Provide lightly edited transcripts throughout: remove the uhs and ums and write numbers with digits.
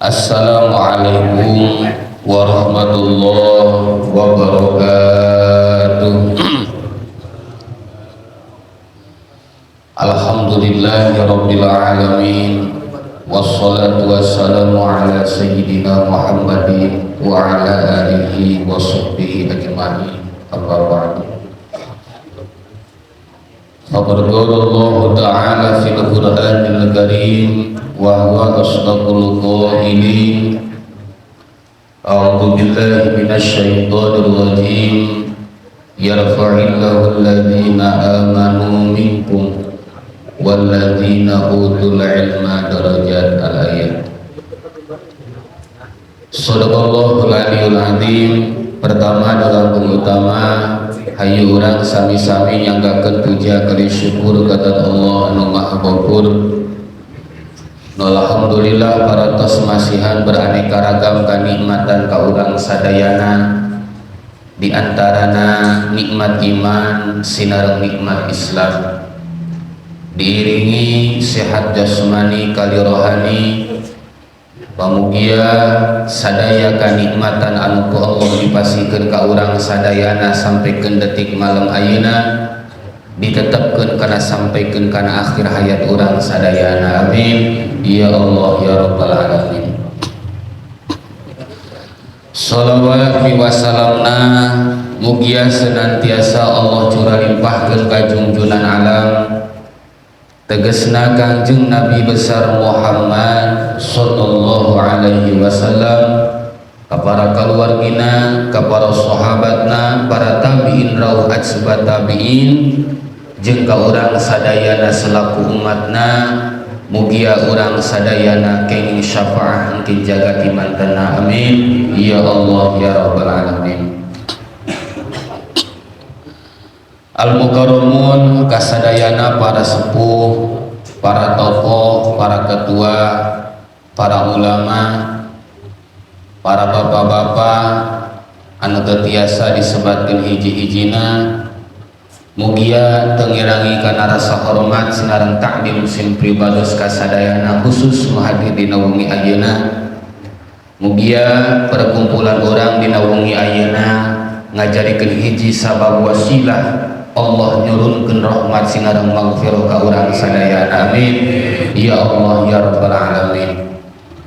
Assalamualaikum warahmatullahi wabarakatuh. Alhamdulillahi rabbil alamin, wassalatu wassalamu ala sayyidina Muhammadin wa ala alihi wa sahbihi ajma'in. Amma ba'du. Faqad qala Allah ta'ala fil Qur'anil Karim wa huwa asdaqul qailin. A'udzu billahi minasy syaithanir rajim. Yarfa'illahu alladhina amanu minkum walladzina utul ilma darajat. Al-ayat. Shadaqallahul aliyyul azim. Pertama dalam utama, hayu urang sami-sami nyanggakeun puja kali syukur ka Allah anu Maha Ghafur. Alhamdulillah, parantos masihan beraneka ragam kanikmatan ka urang sadayana, di antarana nikmat iman sinareng nikmat Islam, diiringi sehat jasmani kali rohani. Pamugia sadaya kanikmatan anu ku Allah dipasihkeun ka urang sadayana sampaikan detik malam ayeuna, ditetapkan kana sampaikan kana akhir hayat urang sadayana. Amin ya Allah ya rabbal alamin. Salawat wasalamna mugia senantiasa Allah curah limpahkeun ka junjunan alam, tegesna Kangjeng Nabi besar Muhammad sallallahu alaihi wasallam, ka para keluargina, ka para sahabatna, para tabiin rauh atsba tabiin, jeung ka urang sadayana selaku umatna. Mugia urang sadayana kenging syafaah engkin jagat mantena. Amin ya Allah ya rabbal alamin. Al mukarramun kasadayana, para sepuh, para tokoh, para ketua, para ulama, para bapak-bapak anu teu tiasa disebatkeun hiji-hijina, mugia teu ngirangi kana rasa hormat sinareng takdim sim pribados kasadayana, khusus nu hadir dina wengi ayeuna. Mugia perkumpulan urang dina wengi ayeuna ngajarikeun hiji sabab wasilah Allah nyurunkeun rahmat sinareng maghfirah ka urang sadayana. Amin ya Allah ya rabbal alamin.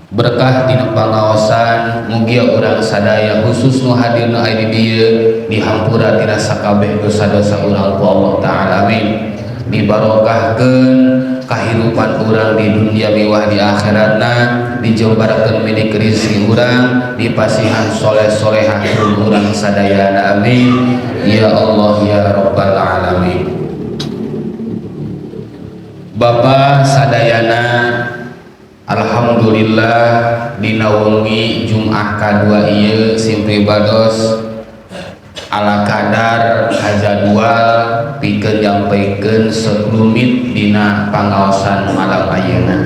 Berkah dina pangaosan, mugia urang sadaya, khusus nu hadir nu aya di dieu, dihampura tina sakabeh dosa-dosa urang ku Allah taala. Amin. Dibarokahkeun kahirupan urang di dunia miwah di akhiratna, dijembarkeun milik rezeki urang, dipasihan soleh-solehah urang sadayana. Amin ya Allah ya rabbal alamin. Bapak sadayana, alhamdulillah, dina wengi Jumat kadua ieu sim pribados ala kadar kajadwal pikeun nyampaikeun sekelumit dina pangaosan malam ayeuna.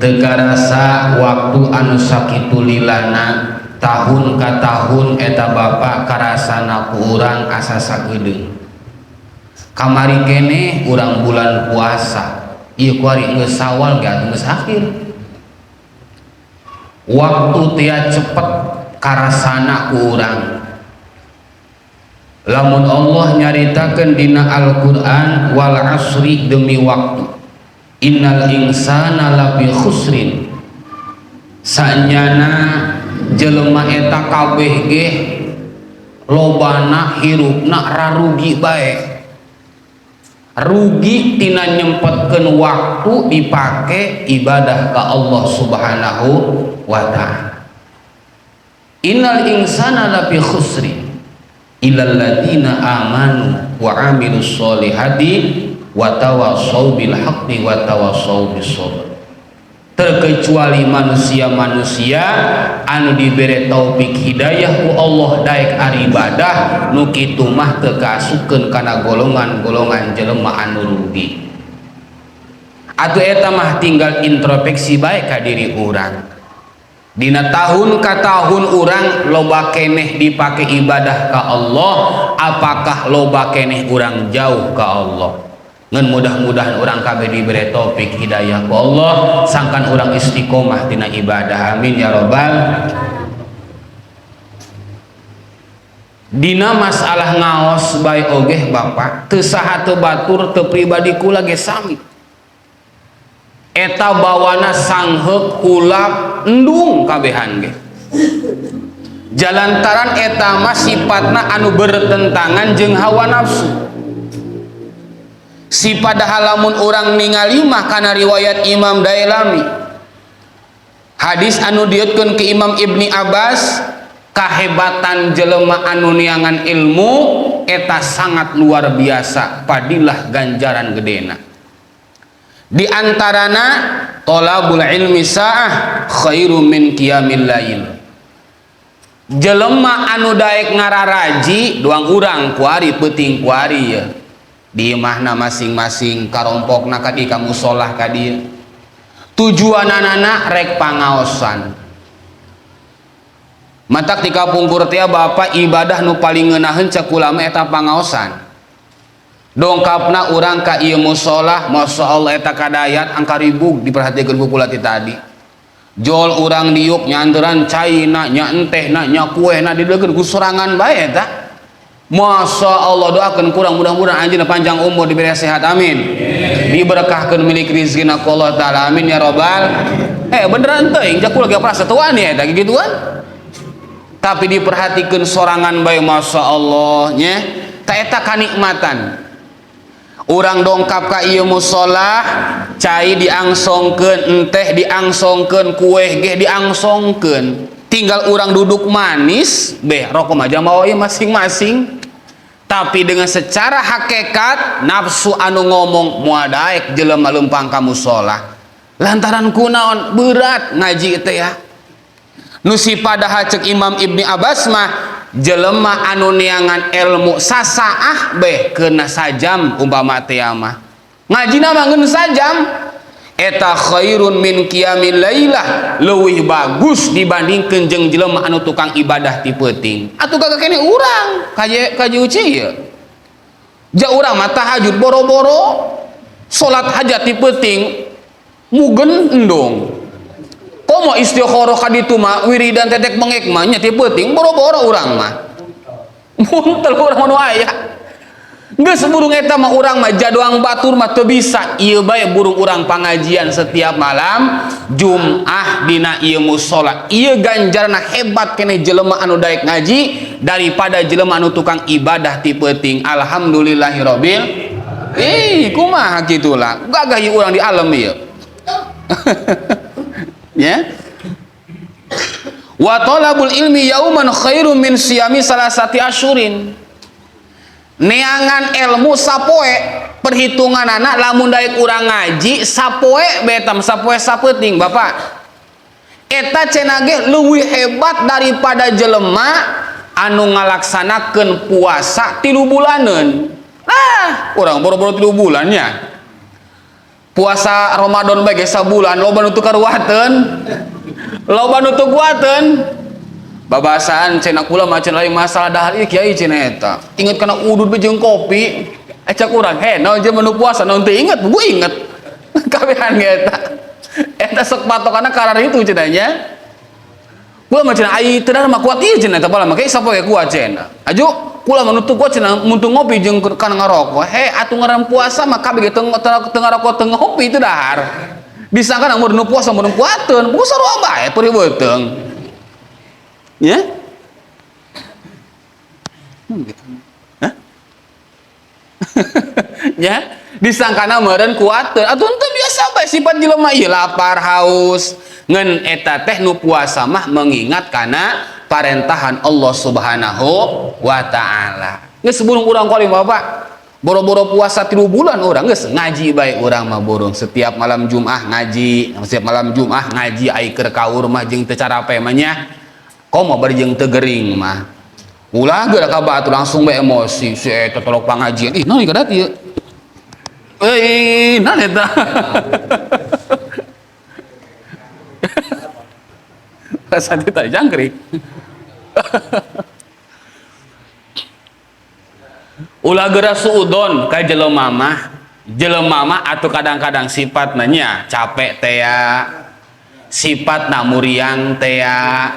Teu karasa waktu anu sakitu lilana, tahun ka tahun eta, Bapak, karasana ku urang asa sakedeung. Kamari keneh urang bulan puasa, ieu kuari geus Sawal ge atuh geus akhir. Waktu tia cepet karasana ku urang. Lamun Allah nyaritakeun dina Al-Qur'an, wal asri, demi waktu, innal insana lafi khusrin, sanyana jelema eta kabeh ge lobana hirupna rarugi bae, rugi tina nyempetkeun waktu dipake ibadah ka Allah Subhanahu wa ta'ala. Innal insana lafi khusri illal ladina amanu wa amilus solihati wa tawassaw bil haqqi wa tawassaw bis sabr. Terkecuali manusia-manusia anu dibere taufik hidayah ku Allah daek aribadah, nu kitu mah teu kaasupkeun kana golongan-golongan jelema anu rugi. Atuh eta mah tinggal introspeksi bae ka diri urang. Dina tahun ka tahun urang loba keneh dipake ibadah ka Allah, apakah loba keneh urang jauh ka Allah? Ngan mudah-mudahan urang kabeh diberi taufik hidayah ku Allah sangkan urang istiqomah dina ibadah, amin ya robbal. Dina masalah ngaos bae ogeh bapak teu saha teu batur teu pribadi kula ge sami eta bawana sangheuk kulap endung kabehan ge jalantaran eta mah sifatna anu bertentangan jeung hawa nafsu. Si padahal lamun urang ningali mah kana riwayat Imam Dailami hadis anu diutkeun ke Imam Ibni Abbas, kahebatan jelema anu niangan ilmu eta sangat luar biasa padilah ganjaran gedena. Di antarana thalabul ilmi sa'ah khairum min qiyamil lail. Jelema anu daek ngararaji doang urang kuari peuting kuari ya. Di imahna masing-masing karompokna ka di ka musolah ka dieu. Tujuanana rek pangaosan. Matak ti kapungkur teh bapak ibadah nu paling ngeunaheun cek ulama eta pangaosan. Dongkapna urang ka ieu musolah, masyaallah eta kadayat angka ribug diperhatikeun ku kula ti tadi. Jol urang diuk nyanderan caina, nya entehna, nya kuehna dideukeun ku sorangan bae eta. Masya Allah doakeun kurang mudah-mudahan anjeunna panjang umur diberi sehat, amin. Diberkahkeun milik rezekina ku Allah taala, amin ya robbal. Beneran teuing jak kula ge prasa tuan ya eta gituan. Tapi diperhatikan sorangan bae masya Allah nya ta eta kanikmatan urang dongkap ka ieu musolah cai diangsongkeun enteh diangsongkeun kueh ge diangsongkeun tinggal urang duduk manis beh rokok mah jamaah ieu masing-masing. Tapi dengan secara hakikat nafsu anu ngomong moal daek jelema leumpang ka musolah lantaran kunaon berat ngaji teh ya. Nusi padahal cek Imam Ibni Abbas mah jelema anu neangan ilmu sasaah beh kena sajam umpama teh mah ngajina mah ngeun sajam eta khairun min qiyamil lailah leuwih bagus dibandingkeun jeung jelema anu tukang ibadah ti peuting. Atuh kagak kene urang kaje uci ieu ja urang mah tahajud boro-boro salat hajat ti peuting mugen endong komo istikharah ka ditu mah wiridan tetek bengek mah nya ti peuting boro-boro urang mah muntel urang mah nu aya geus burung eta mah urang mah jadoang batur mah teu bisa ieu bae burung urang pangajian setiap malam Jum'ah dina ieu musala ieu ganjaranna hebat keneh jelema anu daek ngaji daripada jelema anu tukang ibadah ti peuting. Alhamdulillahirabbil ih kumaha kitulah gagah ieu urang di alam ieu. Ya wa talabul ilmi yauman khairum min siyami salasati asyurin. Neangan ilmu sapoe perhitungan anak lamun daek urang ngaji sapoe betam sapoe sapeuting bapak eta cenah ge leuwih hebat daripada jelema anu ngalaksanakeun puasa 3 bulaneun. Ah urang boro-boro 3 bulannya puasa Ramadan bae ge sabulan loba nu teu karuateun loba nu teu kuateun babasaan cenah kula mah cenah lain masalah dahar ieu kiai cenah eta inget kana udud be jeung kopi cak urang he naon jeung nu puasa naon teu inget bu inget kabehan ge eta eta sok patokanna karar itu cenah nya kula mah cenah ai teu dahar mah kuat ieu cenah eta bala mah ke sapoe kuat cenah aju kula mah nu teu kuat cenah mun teu ngopi jeung kana ngarokok he atuh ngaran puasa mah kabeh ge teu ngarokok teu ngopi teu dahar disangka mun nu puasa mun kuateun buku sarua bae perih beuteung ya. Hah? Ya disangkana meureun kuateun atuh henteu biasa bae sifat jelema ieu lapar haus ngan eta teh nu puasa mah mengingat kana parentahan Allah Subhanahu wa taala. Geus burung urang kuali bapak boro-boro puasa 3 bulan urang geus ngaji bae urang mah burung setiap malam Jumat ngaji setiap malam Jumat ngaji ai keur kaur mah jeung teu carape mah nya komo bari jeung teu gering mah ulah geura ka batu langsung bae emosi si eta tolok pangajian ih naon kadat ieu euy naon eta rasa teh jangkrik. Ulah geura suudon ka jelema mah Jelema mah atuh kadang-kadang sifatna nya capek teh ya, sifatna muriang teh ya.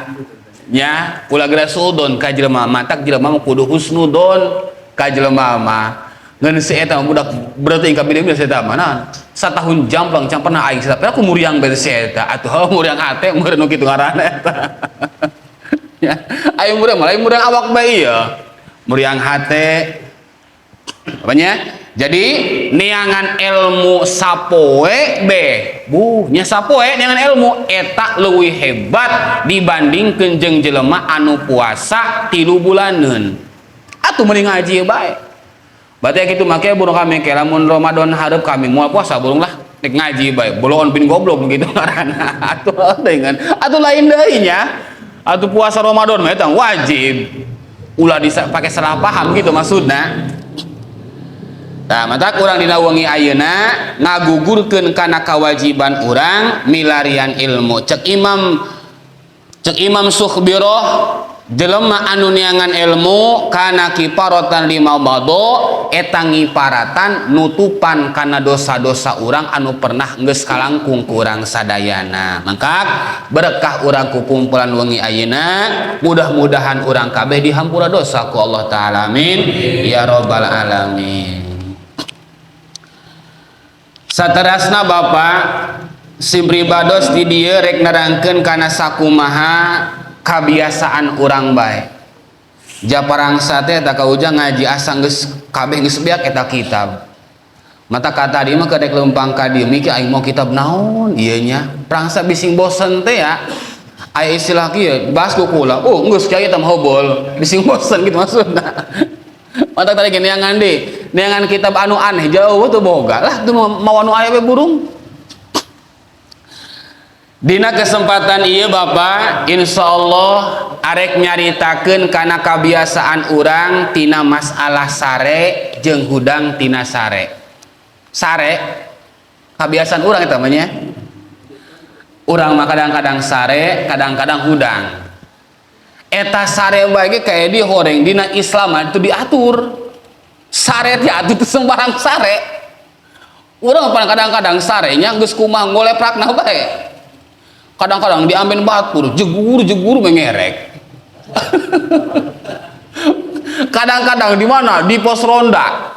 Nya ulah geura suudon ka jelema mah, tak jelema mah kudu husnudon ka jelema mah. Ngan si eta budak berarti ka bidang si eta mah naon? Satahun jamplang can pernah aing si aku muriang bae si eta. Atuh heuh muriang hate meureun nu kitu ngaranna eta. Ya, aing muriang mah lain muriang awak bae ieu. Muriang hate. Apanya? Jadi neangan ilmu sapoe be, buh nya sapoe neangan ilmu eta leuwih hebat dibandingkeun jeung jelema anu puasa 3 bulaneun. Atuh mending ngaji bae. Berarti kitu make burung kami ke lamun Ramadan hareup kami moal puasa burung lah nek ngaji bae. Boloon bin goblok gitu ngaranna. Atuh dengan atuh lain deui nya. Atuh puasa Ramadan mah eta wajib. Ulah dipake salah paham gitu maksudna. Nah, mata urang dina wengi ayeuna ngagugurkeun kana kewajiban urang milarian ilmu. Cek Imam Sukhbiroh jelema anu neangan ilmu kana kifarotan lima bado eta ngiparatan nutupan kana dosa-dosa urang anu pernah geus kalangkung ku urang sadayana. Maka berkah urang ku kumpulan wengi ayeuna, mudah-mudahan urang kabeh dihampura dosa ku Allah taala. Amin ya rabbal alamin. Saterasna Bapak sim pribados di dieu rek nerangkeun kana sakumaha kabiasaan urang bae. Japarangsa teh eta ka ujang ngaji asa geus kabeh geus beak eta kitab. Mata kata di mah kedek leumpang ka dieu mikir aing mau kitab naon ieu nya. Prangsa bising bosen teh ya. Aya istilah kieu bahas ku kula. Oh geus kiai eta mah hobol. Bising bosen gitu maksudna. Mata tadi gini neangan deui, neangan kitab anu aneh jauh tuh boga lah tuh mau anu aya we burung. Dina kesempatan ieu Bapak insyaallah arek nyaritakeun kana kabiasaan urang tina masalah sare jeung hudang tina sare. Sare kabiasaan urang eta mah nya. Urang mah kadang-kadang sare, kadang-kadang hudang. Eta sare bae ge kayak di horeng dina Islam mah itu diatur. Sare diatur teu sembarang sare. Urang mah kadang-kadang sarenya geus kumaha ngoleprakna bae. Kadang-kadang diambil batur, jegur-jegur mengerek. Kadang-kadang di mana? Di pos ronda.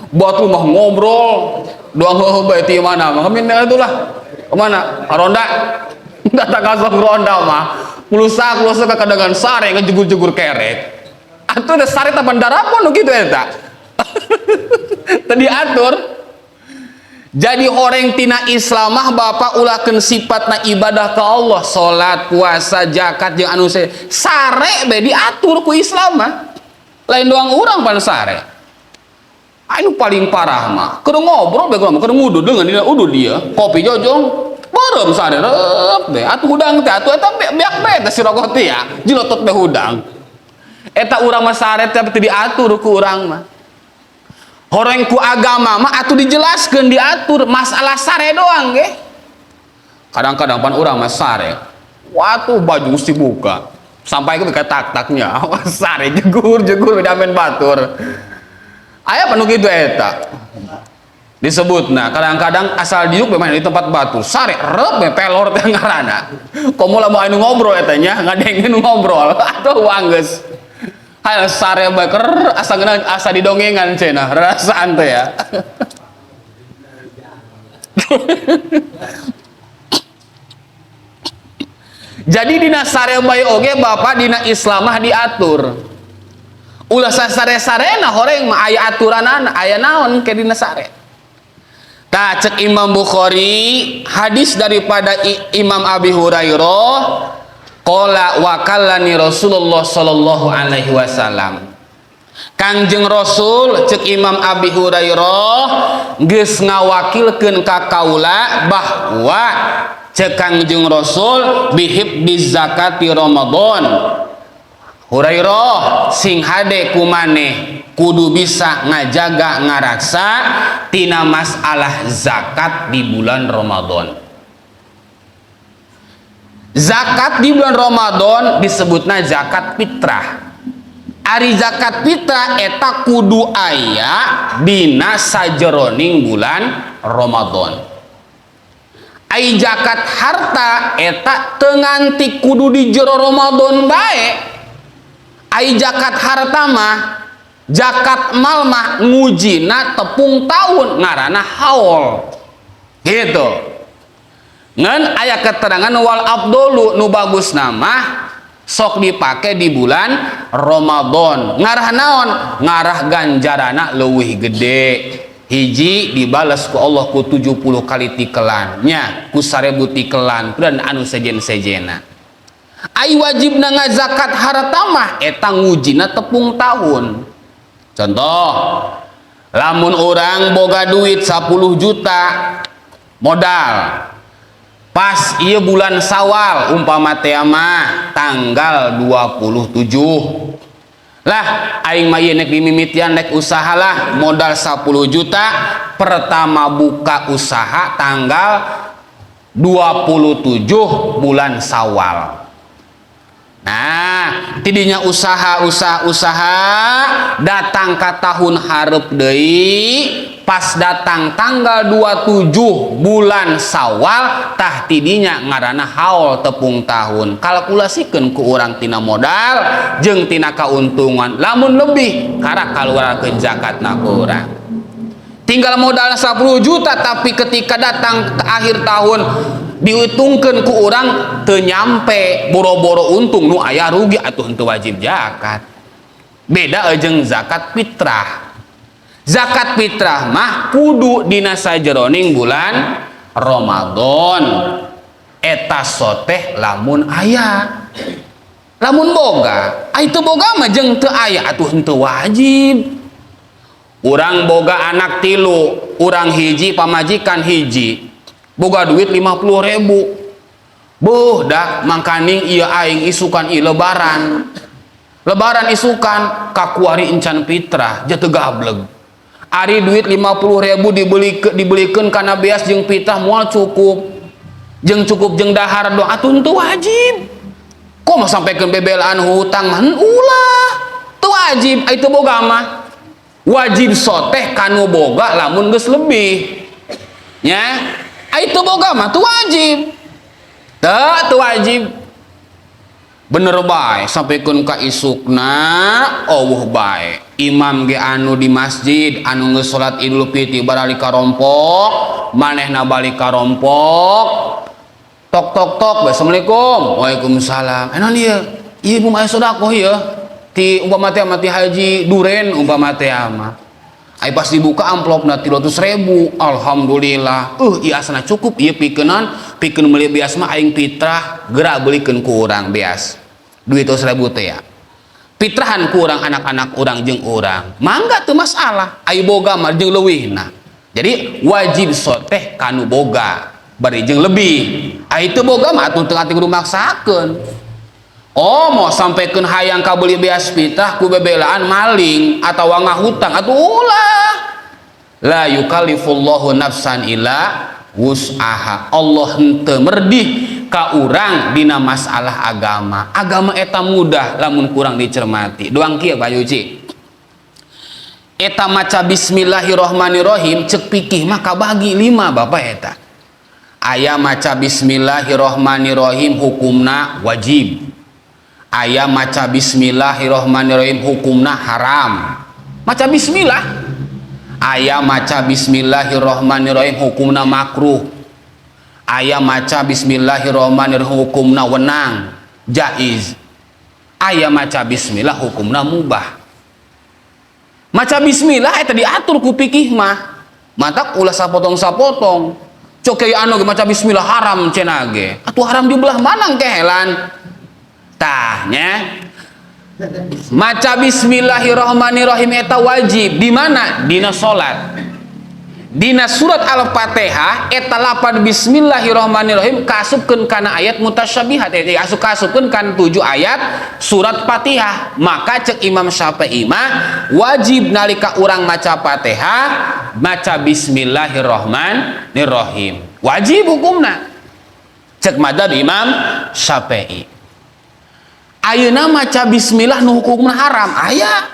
Batur mah ngobrol, doang heuh bae ti mana? Mah kami itulah. Kemana? Ronda. Datang kasok ronda mah. Pulusak-pulusak kadangan sare ngejegur-jegur kerek. Atuh da sare ta bandara pun gitu eta. Tadi atur. Jadi orang tina Islamah Bapak ulahkeun sifatna ibadah ke Allah, salat, puasa, zakat jeung anu sare be diatur ku Islam mah. Lain doang urang pan sare. Anu paling parah mah, keur ngobrol be mah keur ngudud dengan dina udud dia, kopi jojong, beureum sare reup be. Atuh hudang teh atuh eta beak be teh si rokok teh ya, jilotot be hudang. Eta urang mah sare teh teu diatur ku urang mah. Horeng ku agama mah atuh dijelaskeun diatur masalah sare doang ge. Kadang-kadang pan urang mah sare. Watuh baju mesti buka. Sampai ke tak-taknya. Sare jegur-jegur beda main batur. Aya panu kitu eta. Disebutna kadang-kadang asal diuk memang di tempat batu. Sare rep we pelor teh ngaranna. Komo lamun anu ngobrol eta nya ngadengkeun ngobrol atuh anggeus. Hayang sare bae ker asa ngeunah asa didongengan cenah rasaan teh ya. Jadi dina sare bae oge Bapak dina Islam mah diatur. Ulah sasare-sarena horeng mah aya aturanana, aya naon ke dina sare. Tah cek Imam Bukhari hadis daripada Imam Abi Hurairah qala wa kallani Rasulullah sallallahu alaihi wasallam. Kangjeng Rasul cek Imam Abi Hurairah geus ngawakilkeun ka kaula bahwa cek Kangjeng Rasul bihibdiz zakati Ramadan. Hurairah sing hade kumaneh kudu bisa ngajaga ngaraksa tina masalah zakat di bulan Ramadan. Zakat di bulan Ramadan disebutna zakat fitrah. Ari zakat fitrah eta kudu aya dina sajeroning bulan Ramadan. Ai zakat harta eta teu nganti kudu di jero Ramadan bae. Ai zakat harta mah, zakat mal mah ngujina tepung tahun, ngaranna haul gitu. Ngan aya keterangan wal afdolu, nu bagus nama sok dipake di bulan Ramadan. Ngarah naon? Ngarah ganjarana leuwih gede. Hiji, dibales ku Allah ku 70 kali tikelan nya, ku 1000 tikelan dan anu sejen-sejena. Ai wajibna ngazakat harta mah eta ngujina tepung tahun. Contoh, lamun orang boga duit 10 juta modal, pas iya bulan Sawal umpama teh mah tanggal 27 lah, aing mah ieu nek dimimitian nek usaha lah, modal 10 juta, pertama buka usaha tanggal 27 bulan Sawal. Nah, tidinya usaha usaha usaha, datang ke tahun hareup deui, pas datang tanggal 27 bulan Sawal, tah tidinya ngaranna haul, tepung tahun. Kalkulasikeun ku urang tina modal jeung tina kauntungan. Lamun lebih, karak kaluarkeun zakatna ku urang. Tinggal modal 10 juta, tapi ketika datang ke akhir tahun dihitungkeun ku urang teu nyampe, boro-boro untung, nu aya rugi, atuh henteu wajib zakat. Beda jeung zakat fitrah. Zakat fitrah mah kudu dina sajeroning bulan Ramadan. Eta soteh lamun aya, lamun boga. Ai teu boga mah jeung teu aya, atuh henteu wajib. Urang boga anak tilu, urang hiji, pamajikan hiji, boga duit 50 ribu. Buh dah, mangkaning iya aing isukan ieu lebaran, lebaran isukan kakuari encan fitrah, jatuh gableg. Ari duit 50 ribu dibeli, dibelikeun kana beas jeung fitrah moal cukup, jeung cukup jeung dahar doang, atuh henteu wajib. Kok mau sampaikan bebelaan hutang mah ulah, teu wajib. Ai teu boga mah wajib soteh kanu boga lamun geus lebih nya. Ai teu boga mah teu wajib, teu teu wajib. Bener bae, sampaikan ka isukna euweuh bae. Imam ge anu di masjid anu geus salat Idul Fitri baralik karompok, manehna balik karompok, tok tok tok, "Assalamualaikum." "Waalaikumsalam." "Enon ieu ieu ibu mah sedekah ieu ti umpama teh mati haji duren umpama teh mah." Ai pas dibuka amplopna 300 ribu. "Alhamdulillah, ieu asana cukup ieu pikeunan, pikeun meuli beas mah, aing fitrah geura beulikeun ku urang beas duit 100 ribu teh ya, fitrahan ku urang anak-anak urang jeung urang, mangga, teu masalah." Ai boga mah jeung leuwihna. Jadi wajib soteh kanu boga bari jeung lebih. Ai teu boga mah atuh teu kudu maksakeun. Oh, mau sampaikan hayang kabeli beas fitrah ku bebelaan maling atau ngahutang, atuh ulah. La yukallifullahu nafsan illa wus'aha. Allah henteu merdih ka urang dina masalah agama. Agama eta mudah lamun kurang dicermati. Doang kieu, Pak Yuci. Eta maca bismillahirrahmanirrahim cek pikih mah kabagi lima, Bapak. Eta aya maca bismillahirrahmanirrahim hukumna wajib, aya maca bismillahirrahmanirrahim hukumna haram maca bismillah, aya maca bismillahirrahmanirrahim hukumna makruh, aya maca bismillahirrahmanirrahim hukumna wenang, jaiz, aya maca bismillah hukumna mubah. Maca bismillah eta diatur ku pikih mah, matak ulah sapotong-sapotong. Cok kiai anu ge maca bismillah haram cenah ge, atuh haram di belah mana kehelan tahnya? Maca bismillahirrahmanirrahim eta wajib di mana? Dina salat. Dina surat Al-Fatihah eta lapan bismillahirrahmanirrahim kaasupkeun kana ayat mutasyabihat, eta asup kaasupkeun kana 7 ayat surat Fatihah. Maka cek Imam Syafi'i mah wajib nalika urang maca Fatihah maca bismillahirrahmanirrahim, wajib hukumna cek madzhab Imam Syafi'i. Ayeuna maca bismillah nu hukumna haram aya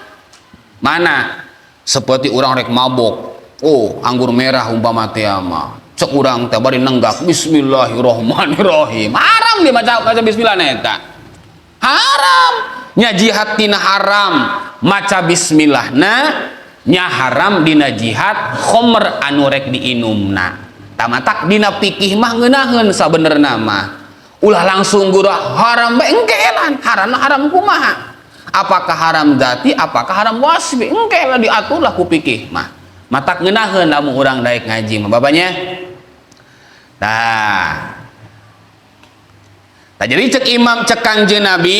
mana? Seperti orang rek mabok, oh, anggur merah umpama teh mah, cek urang teh bari nenggak bismillahirrahmanirrahim, haram dia maca maca bismillah. Eta haram nya, jihad tina haram maca bismillah. Nah nya, haram dina jihad khomer anu rek diinumna. Tamatak dina pikih mah ngeunaheun sabenerna mah, ulah langsung gura haram bae. Engkelan haram, haram kumaha? Apakah haram zati, apakah haram wasfi? Engke lah diatur lah ku pikih mah. Matak ngeunaheun lamun urang daek ngaji mah, bapaknya. Nah, jadi cek imam, cek Kangjeng Nabi,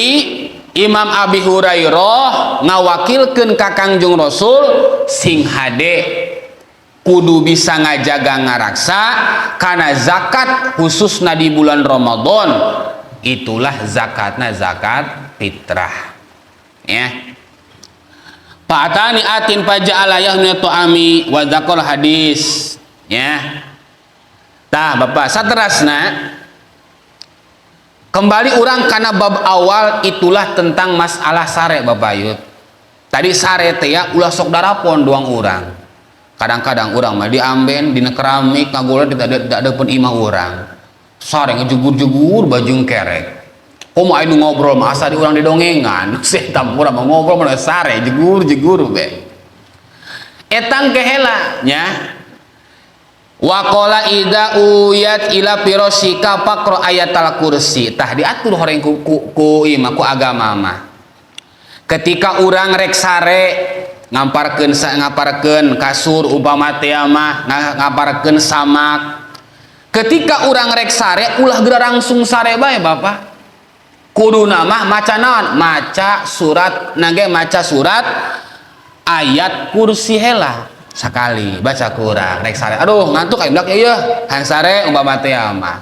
Imam Abi Hurairah ngawakilkeun ka Kangjeng Rasul, sing hade kudu bisa ngajaga ngaraksa karena zakat, khususna di bulan Ramadan. Itulah zakatna, zakat fitrah ya. Fa'atani atin faja'ala yahmi ta'ami wa dzakar hadis ya. Tah Bapak, saterasna kembali urang karena bab awal, itulah tentang masalah sare. Bapak Yud tadi sare teh ya, ulah sok darapon doang urang. Kadang-kadang urang mah diamben dina keramik, ngagoler tidak ada pun imah urang, sare ngejugur-jugur bajung kerek. Komo aya nu ngobrol mah asa di urang didongengan. Setan, urang mah ngobrol mah sare jegur-jegur be. Etang kehela nya. Waqala idza uyat ila firasika faqra ayatal kursi. Tah diatur horeng ku imah, ku agama mah. Ketika urang rek sare, ngamparkeun ngamparkeun kasur umpama teh mah, ngamparkeun samak. Ketika urang rek sare, ulah geura langsung sare bae, Bapak. Kuduna mah maca naon? Maca surat nage, maca surat ayat kursi hela sekali. Baca kurang rek sare, aduh ngantuk aing dak ieu hayang sare umpama teh mah.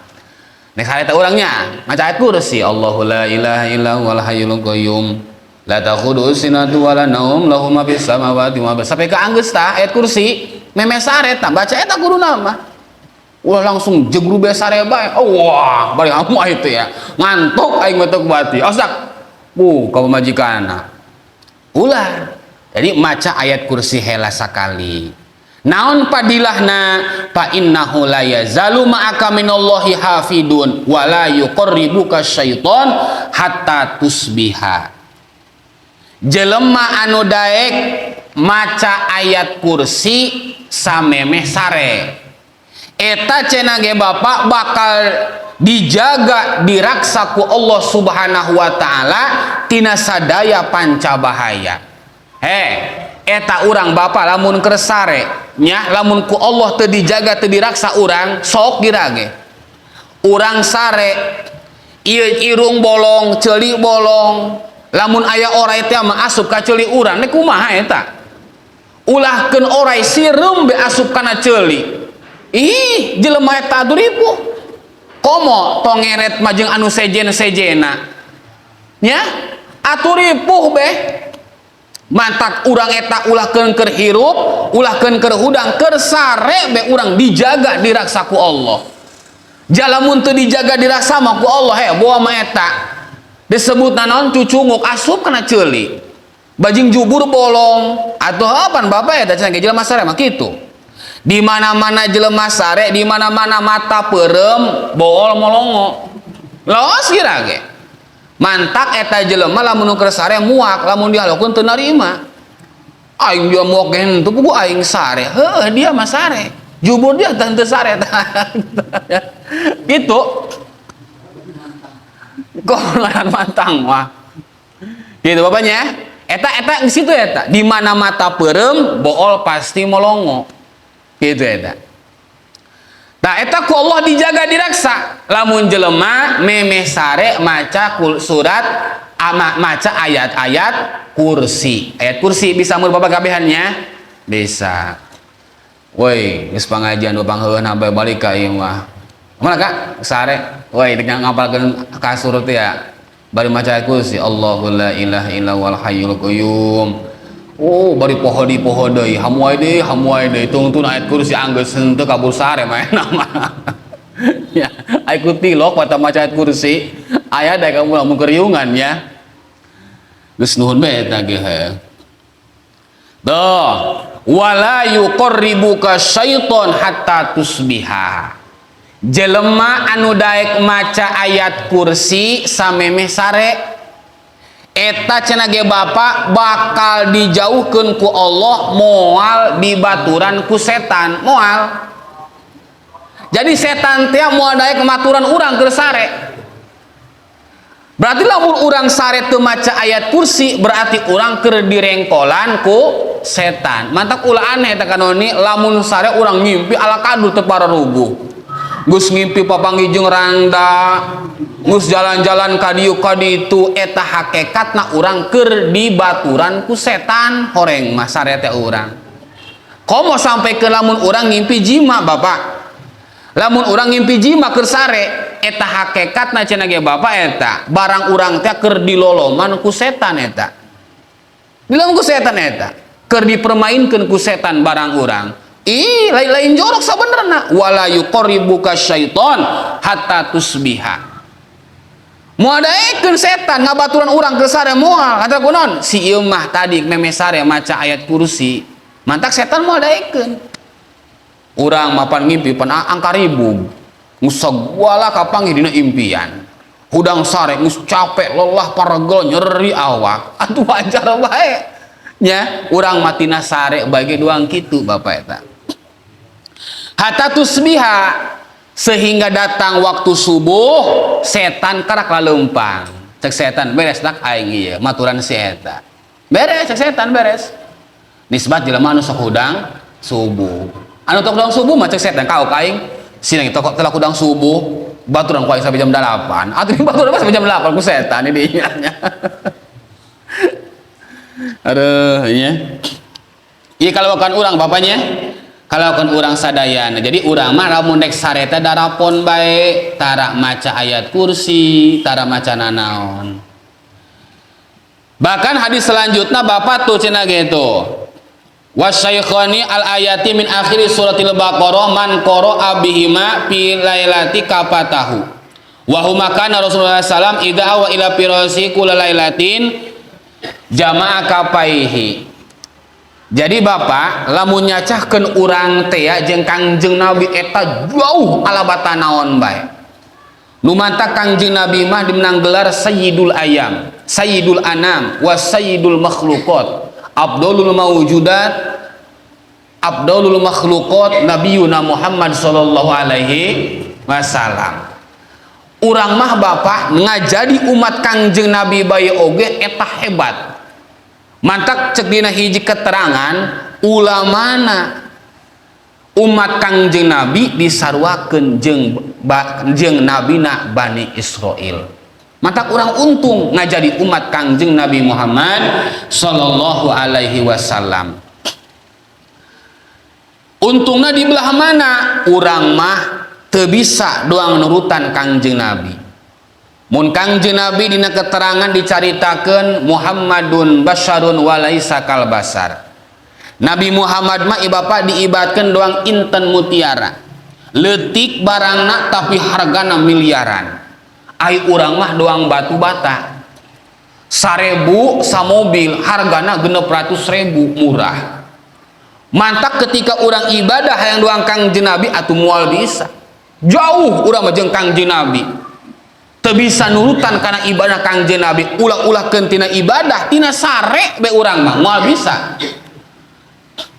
Rek sare teh urangnya maca ayat kursi, Allahu la ilaha illa huwal hayyul qayyum la ta'khudhuhu sinatu wa la naum lahu ma fis samawati wa ma, sampai ka anggeus tah ayat kursi, meme sare tah baca eta. Kuduna mah ulah langsung jegru be sare bae. Oh, wah, bari kamu itu ya ngantuk aing mah bati osak bu ka pamajikanna. Ulah. Jadi maca ayat kursi hela sakali. Naon padilahna? Fa innahu la yazalu ma'aka minallahi hafidun wa la yuqarribuka syaiton hatta tusbiha. Jelema anu daek maca ayat kursi samemeh sare, eta cenah ge Bapak bakal dijaga, diraksa ku Allah Subhanahu wa taala tina sadaya panca bahaya. He, eta urang Bapak lamun keur sare nya, lamun ku Allah teu dijaga, teu diraksa urang, sok gira ge urang sare ieu irung bolong, ceuli bolong, lamun aya orai teh mah asup ka ceuli urang, nek kumaha eta? Ulahkeun orai sireum be asup kana ceuli. Ih, jelema eta ripuh. Komo tongeret mah jeung anu sejen-sejena nya, atuh ripuh be. Mantak urang eta ulahkeun keur hirup, ulahkeun keur hudang, keur sare be urang dijaga, diraksa ku Allah. Jalamun teu dijaga, diraksa mah ku Allah, he bawa mah eta disebut naon, cucunguk asup kana ceuli, bajing jubur bolong atau apa. Bapak, eta cenah ge jelema sare mah kitu. Di mana-mana jelema sare, di mana-mana mata peureum, bool molongo, los kira ge. Mantak eta jelema lamun keur sare muak, lamun dialokeun teu narima. Aing dia muak ge henteu puguh aing sare. Heuh, dia mah sare, jubur dia teh henteu sare gitu kok ngaran mantang mah gitu bapaknya. Eta eta di situ, eta di mana mata peureum, bool pasti molongo gitu eta. Nah, eta ku Allah dijaga, diraksa lamun jelema memeh sare maca surat ama maca ayat-ayat kursi. Ayat kursi bisa mun bapak kabehannya bisa. Woi, geus pangajian dua pangheueun bae balik ka ieu mah. Mana Kak? Sare. Woi, dengan ngapalkeun kasur teh ya. Bari maca ayat kursi, Allahu la ilaha illa huwal hayyul qayyum. Oh, bari poho di poho deui, hamuai deui, hamuai deui. Tungtun ayat kursi anggeus henteu kabur sare mah nama. Ya, ai ku tilok mata maca ayat kursi. Aya da kamu lamun keriungan ya. Geus nuhun bae eta ge. Tuh, wala yuqarribuka syaiton hatta tusbiha. Jelema anu daek maca ayat kursi samemeh sare, eta cenah ge Bapak bakal dijauhkeun ku Allah, moal dibaturan ku setan, moal. Jadi setan teh moal daek maturan urang keur sare. Berarti lamun urang sare teu maca ayat kursi, berarti urang keur direngkolan ku setan. Mantak ulah aneh eta kanoni lamun sare urang ngimpi ala kadu teu pararuguh. Geus ngimpi papanggih jeung randa, geus jalan-jalan ka dieu ka ditu, eta hakikatna urang keur dibaturan ku setan horeng mah sare teh urang. Komo sampai ke lamun urang ngimpi jima, Bapak. Lamun urang ngimpi jima keur sare, eta hakikatna cenah ge Bapak eta barang urang teh keur diloloman ku setan eta. Diloloman ku setan eta. Keur dipermainkeun ku setan barang urang. Ih, lain-lain jorok sabenerna. Wala yuqarribuka syaiton hatta tusbiha. Moal daekeun setan ngabaturan urang keur sare moal. Kata kunaon? Si ieu mah tadi memeh sare maca ayat kursi. Mantak setan moal daekeun. Urang mapan ngimpi pan angka ribu. Geus sagala kapanggih dina impian. Hudang sare geus capek, lelah, paregel, nyeri awak. Atuh wajar bae. Nya, urang matina sare bagi doang kitu Bapak eta. Hatta tusbiha, sehingga datang waktu subuh setan karak laleumpang. Cek setan beres tak aing ieu maturan si eta. Beres cek setan beres. Nisbat jelema anu sok hudang subuh. Anu tok hudang subuh mah cek setan kau aing sina tok telah hudang subuh baturan ku aing sampai jam 8. Atuh baturan mah sampai jam 8 ku setan ini nya. Aduh, iya. Iya kalau kan urang bapaknya, kalau kan urang sadayana. Jadi urang mah lamun rek sare teh darapon bae, tara maca ayat kursi, tara maca nanaon. Bahkan hadis selanjutnya Bapak tuh cenah gitu. Wasyaikhani al ayati min akhiri suratil Baqarah man qara'a bihima fi lailati kafatahu. Wa huma kana Rasulullah sallam idza awa ila firasi kula lailatin jama'a kapaihi. Jadi Bapak lamun nyacahkeun urang teh ya jeung Kangjeng Nabi eta jauh alabata naon bae. Nu mantak Kangjeng Nabi mah dimenang gelar Sayyidul Ayam, Sayyidul Anam, wa Sayyidul Makhluqat, Abdulul Mawjudat, Abdulul Makhluqat Nabiyuna Muhammad sallallahu alaihi wasallam. Urang mah Bapak ngajadi umat Kangjeng Nabi bae oge eta hebat. Mantak cek dina hiji keterangan ulamana umat Kangjeng Nabi disaruakeun jeung nabina Bani Israil. Mantak urang untung ngajadi umat Kangjeng Nabi Muhammad sallallahu alaihi wasallam. Untungna di belah mana? Urang mah teu bisa doang nurutan Kangjeng Nabi. Mun Kangjeng Nabi dina keterangan dicaritakeun Muhammadun basyarun walaisa kal basar. Nabi Muhammad mah bapak diibatkeun doang inten mutiara. Leutik barangna tapi hargana miliaran. Ai urang mah doang batu bata. 1000 samobil hargana 600.000, murah. Mantak ketika urang ibadah yang doang Kangjeng Nabi atuh moal bisa. Jauh urang mah jeung Kangjeng Nabi. Teu bisa nurutan kana ibadah Kangjeng Nabi, ulah-ulahkeun tina ibadah tina sare be urang mah moal bisa.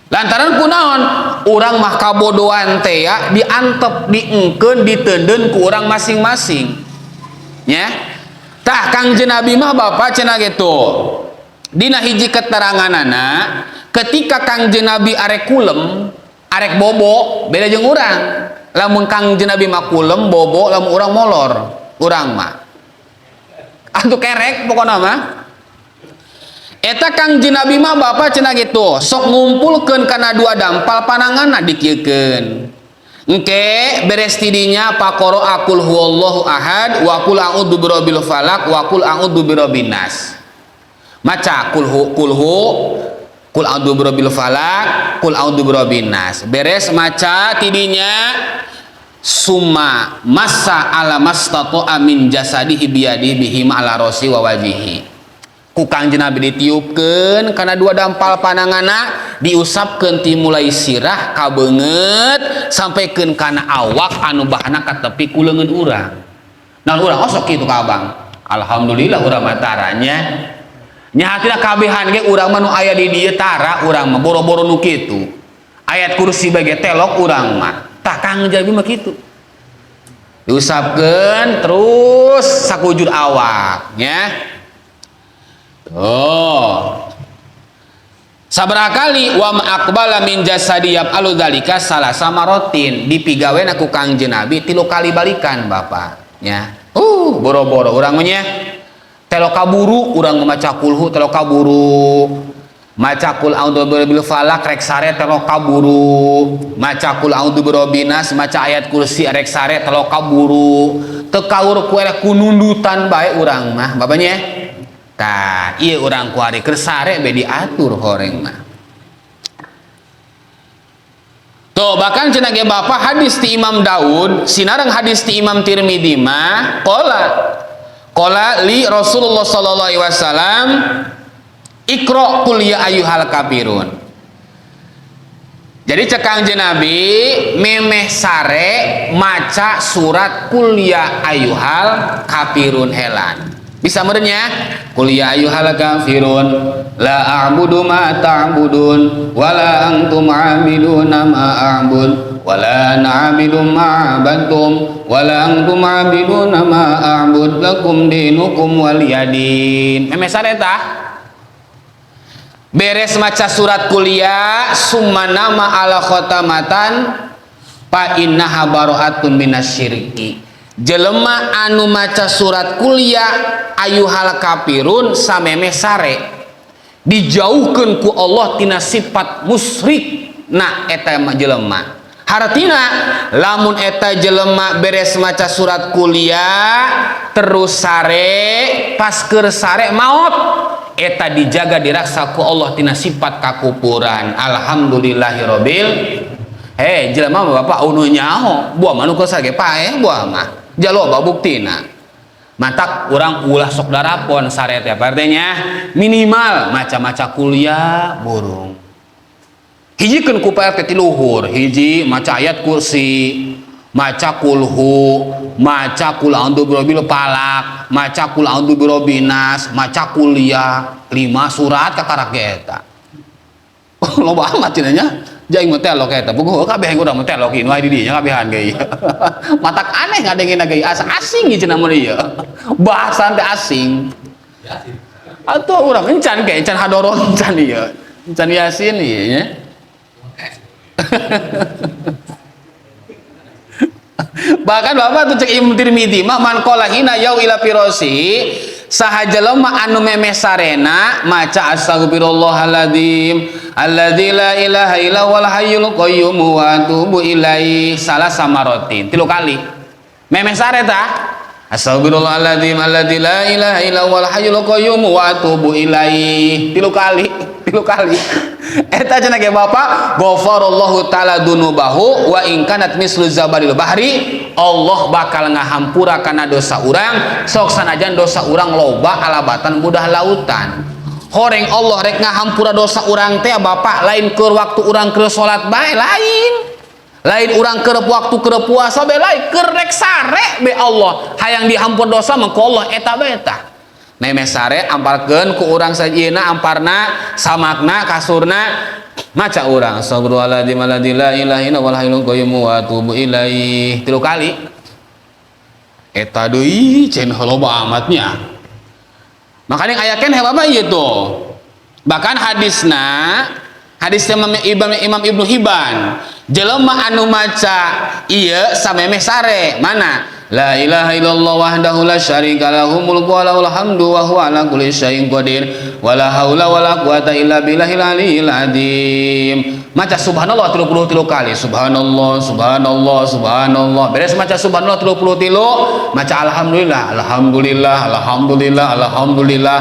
Lantaran kunaon? Urang mah kabodohan teh ya diantep, diengkeun, diteundeun ku urang masing-masing. Ya. Tah Kangjeng Nabi mah Bapak cenah gitu. Dina hiji keteranganana ketika Kangjeng Nabi arek kulem, arek bobo, beda jeung urang. Lamun Kangjeng Nabi mah kulem bobo, lamun urang molor, urang mah. Atuh kerek pokona mah. Eta Kangjeng Nabi mah Bapak cenah gitu, sok ngumpulkeun kana dua dampal pananganna dikieukeun. Engke beres tidinya paqara qul huwallahu ahad wa qul a'udzu birabbil falaq wa qul a'udzu birabbin nas. Maca qul hu qul hu qul a'udzu birabbil falaq qul a'udzu birabbin nas. Beres maca tidinya summa masa ala mastata'a min jasadihi biyadihi bihi ala rasi wa wajihi. Ku Kangjeng Nabi ditiupkeun kana dua dampal pananganna, diusapkeun ti mulai sirah ka beungeut sampaikeun kana awak anu bahana katepi ku leungeun urang. Naon urang osok kitu ka abang. Alhamdulillah urang mah taranya. Nya hatina kabehan ge urang mah nu aya di dieu tara urang mah boro-boro nu kitu. Ayat kursi bage telok urang mah. Tah Kangjeng Nabi mah kitu. Diusapkeun terus sakujur awak nya. Oh. Sabaraha kali wa ma aqbala min jasadi yaf'alu dzalika salasa marotin dipigawena ku Kangjeng Nabi 3 kali balikan Bapak nya. Boro-boro urang mah nya. Telo kaburu urang maca kulhu telo kaburu. Maca kul a'udzu birabbil falaq rek sare telo kaburu. Maca kul a'udzu birabbin nas maca ayat kursi rek sare telo kaburu. Teu kaur ku era kunundutan bae urang mah Bapak nya. Tah, ieu urang kuari keur sare be diatur horeng mah. Tuh, bahkan cenah ge Bapak hadis ti Imam Daud, sinareng hadis ti Imam Tirmidzi mah qala qala li Rasulullah sallallahu alaihi wasallam Iqra qul ya ayyuhal kafirun. Jadi cek Kangjeng Nabi memeh sare maca surat qul ya ayyuhal kafirun helan. Bisa meureun nya? Qul ya ayyuhal kafirun la a'budu ma ta'budun wala antum 'abiduna ma a'bud wala ana 'abidu ma 'abadtum wala antum 'abiduna ma a'bud lakum dinukum waliyadin. Memeh sare tah? Beres maca surat kuliah summa nama ala khotamatan fa innaha bara'atun minasyirki. Jelema anu maca surat kuliah ayuhal kafirun samemeh sare dijauhkeun ku Allah tina sifat musyrik. Nah eta mah jelema hartina lamun eta jelema beres maca surat kuliah terus sare pas keur sare maot eta dijaga diraksa ku Allah tina sifat kakupuran. Alhamdulillahirabbil. Hei jelema mah bapak unu nyaho buah mah nu keur sare paeh buah mah jaloba buktina. Matak urang ulah sok darapon sare teh artinya minimal maca-maca kuliah burung. Hijikeun ku Pak RT ti luhur, hiji maca ayat kursi, maca kulhu, maca kul a'udzu birabbil falaq, maca kul a'udzu birabbin nas, maca kuliah 5 surat kakarak ge eta. Loba amat cenah nya. Jaing mah telok eta. Puguh kabeh urang mah telok ieu di dinya kabehan ge ieu. Matak aneh ngadengena ge asa asing ieu cenah mun ieu. Bahasan teh asing. Atuh urang encan ge encan hadoro encan ieu. Encan Yasin ieu nya. Bahkan bapak tuh cek Imam Tirmidzi mah man qala hina yau ila firasi saha jelema anu memeh sarena maca astagfirullahaladzim alladzi la ilaha illa huwal hayyul qayyum wa atubu ilaih salah samarotin 3 kali memeh sare tah astagfirullahaladzim alladzi la ilaha illa huwal hayyul qayyum wa atubu ilaih 3 kali 3 kali eta cenah ge bapak ghafarallahu taala dunubahu wa in kanat mislu zabaril bahri. Allah bakal ngahampura kana dosa urang sok sanajan dosa urang loba alabatan budah lautan. Horeng Allah rek ngahampura dosa urang teh bapak lain keur waktu urang keur salat bae lain. Lain urang keur waktu keur puasa bae lain keur rek sare be Allah hayang dihampura dosa mah ku Allah eta bae tah. Memeh sare amparkeun ku urang sajieuna amparna samakna kasurna maca urang astagfirullahaladzim alladzi la ilaha illa huwal hayyul qayyum wa atubu ilaih 3 kali eta deui cenah loba amatnya. Makanya aya keneh bapak ieu tuh. Bahkan hadisna hadis Imam Ibnu Hibban jelema anu maca ieu samemeh sare mana la ilaha illallah wahdahu la syarika lahu mulku wa lahul hamdu wa huwa ala kulli syai'in qadir wa la haula wa la quwata illa billahil aliyil azim. Maca subhanallah 33 kali subhanallah subhanallah subhanallah beres maca subhanallah 33 maca alhamdulillah alhamdulillah alhamdulillah alhamdulillah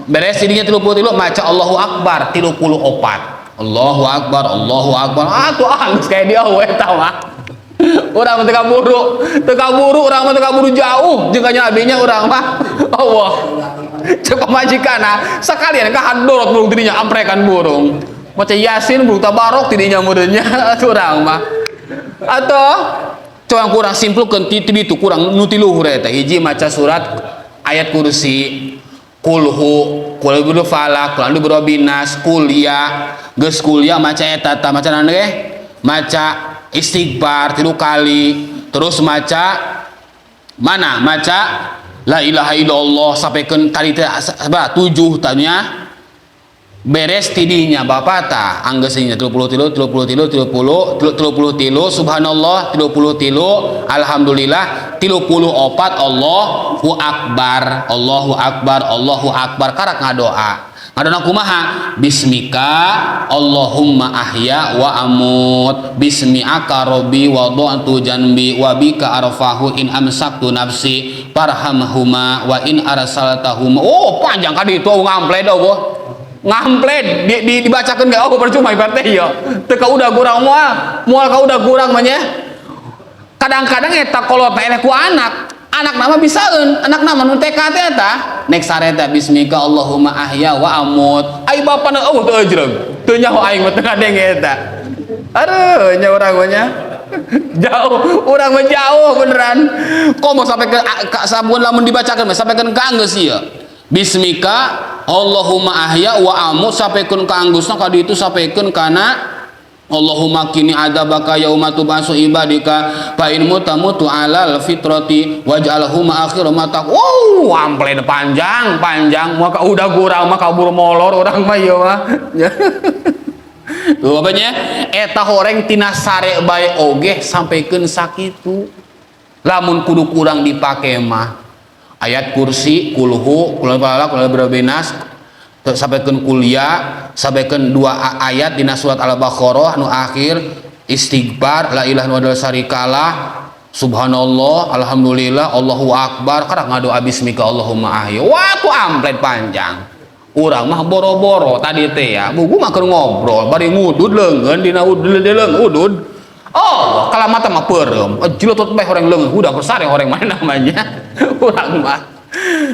beres jadinya 33 maca Allahu akbar 34 Allahu akbar Allahu akbar atuh geus kayak dia we eta mah. Urang mah teu kaburu, urang mah teu kaburu jauh jeung ka nabinya urang mah. Allah. Cek pamajikanna sakalian ka hadorot burung tidinya, amprekan burung. Maca Yasin burung, tabarok tidinya meureunnya atuh urang mah. Atau coba kurang simpelkeun ti itu, kurang nu ti luhur eta. Hiji, maca surat ayat kursi, kulhu, kul a'udzu falaq, kul a'udzu birabbinas, kuliah. Geus kuliah, maca eta tah, maca naon ge, maca istighfar tilu kali, terus maca mana, maca la ilaha illallah sampaikan tadi teh tujuh tanya. Beres tidinya, bapak, tah anggeus nya 33, 33, 30, 33 subhanallah, 33 alhamdulillah, 34 Allahu akbar, Allahu akbar, Allahu akbar. Karak ngadoa. Ngadoa kumaha? Bismika Allahumma ahya wa amut, bismika rabbi wada'tu janbi, wa bika arfahu, in amsaktu nafsi farhamhuma wa in arsaltahuma. Oh, panjang kali itu. Ngampled, oh, ngampled di, dibacakan gak? Oh, percuma ibaratnya ya teu udah kurang, moal moal ka udah kurang mah nya. Kadang-kadang eta kolot eleh ku anak, anak nama bisaeun, anak nama nu TK teh eta nek sare teh bismika Allahumma ahya wa amut. Ai bapana eueuh, teu ejreug, teu nyaho. Aing mah teu ngadenge eta. Aduh, nya urang mah nya jauh, urang mah jauh beneran. Komo sampai ke sabun lamun dibacakan mah sampai ke anggeus ieu bismika Allahumma ahya wa amut sampaikan ka anggeusna ka ditu, sampaikan kana Allahumma qini adzabaka yauma tub'atsu ibadika fa in mutamutu alal fitrati waj'alhuma akhir ma taq. Wow, ampled panjang panjang, maka udah kurang mah kabur molor urang mah ieu mah. Tuh apanya? Eta horeng tina sare bae oge sampaikan sakitu. Lamun kudu kurang dipake mah ayat kursi, kulhu, kul falaq, kul birabinas, sampaikan kuliah, sampaikan dua ayat dina surat Al-Baqarah nu akhir, istighfar, la ilaha illallah syarikalah, subhanallah, alhamdulillah, Allahu akbar, karak ngadoa bismika Allahumma ahya. Wah, tuh amplet panjang. Urang mah boro-boro tadi teh ya buku mah keur ngobrol bari ngudud leungeun dina udud leungeun udud. Oh, kalau mata mah peureum, jilotot bae horeng leungeun, udah sare horeng mana namanya. Urang mah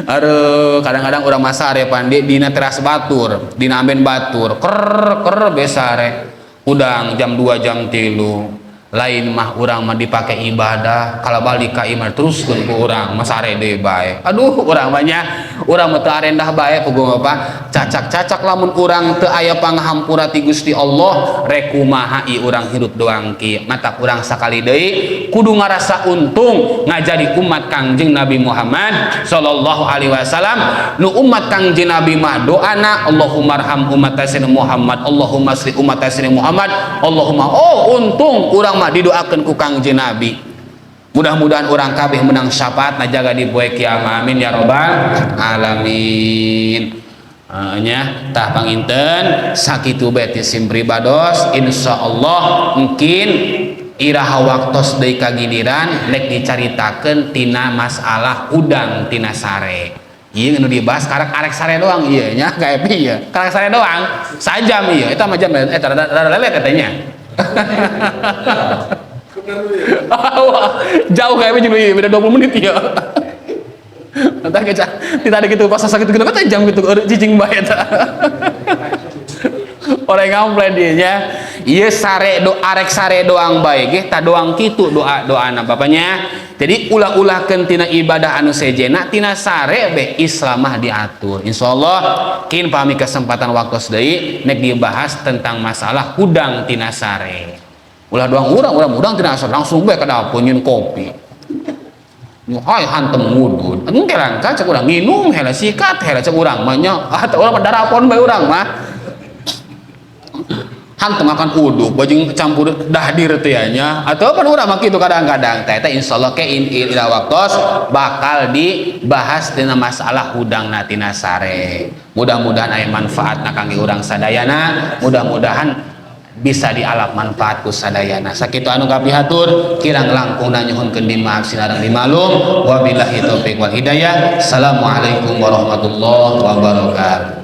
aduh, kadang-kadang urang mah sare pandi dina teras batur, dina amben batur, ker ker besare udang jam 2, jam 3. Lain mah urang mah dipakai ibadah, kalau balik ka imah terus ku urang mah sare deui bae. Aduh, urang mah nya, urang mah teu arendah bae puguh Bapak. Cacak-cacak lamun urang teu aya panghampura ti Gusti Allah, rek kumaha i urang hirup doang ki. Mata urang sakali deui kudu ngarasa untung ngajadi umat Kangjeng Nabi Muhammad sallallahu alaihi wasallam. Nu umat Kangjeng Nabi mah doana Allahumma arham umat Sayyidina Muhammad, Allahumma sri umat Sayyidina Muhammad, Allahumma. Oh, untung urang mah didoakeun ku Kangjeng Nabi. Mudah-mudahan urang kabeh menang syafaat na jaga di poe kiamat, amin ya robbal alamin. Nya tah, panginten sakitu bae ti sim pribados. Insyaallah mungkin iraha waktos deui kagiliran nek dicaritakeun tina masalah udang tina sare. Ieu nu dibahas karek arek sare doang ieu nya, kayak ieu karek sare doang sajam ieu. Eta mah jam eta rada lelet katanya. Jauh kayaknya juga beda 20 menit ya. Entah keca, tidak ada gitu pas sakit gitu kata jam gitu cicing bae eta. Orang ngamplen dia nya. Ieu sare do arek sare doang bae ge ta doang kitu doa doana bapaknya. Jadi ulah-ulahkeun tina ibadah anu sejena tina sare be Islam mah diatur. Insyaallah kin pami kesempatan waktu deui nek dibahas tentang masalah hudang tina sare. Ulah doang urang, urang hudang tina sare langsung bae ka dapur nyieun kopi. Hai hantem ngudud. Engke langka cek urang nginum hela, sikat hela cek urang mah nya. Ah, urang mah darapon bae urang mah. Hantem akan uduk bajing campur dahdir teh nya, atau apa urang mah kitu kadang-kadang teh. Teh insyaallah ke in ila waktos bakal dibahas dina masalah hudang tina sare. Mudah-mudahan aya manfaatna kangge urang sadayana, mudah-mudahan bisa dialap manfaat ku sadayana. Sakitu anu kapihatur, kirang langkungna nyuhunkeun dimaaf sinareng dimalum. Wabillahi taufik wal hidayah. Assalamualaikum warahmatullahi wabarakatuh.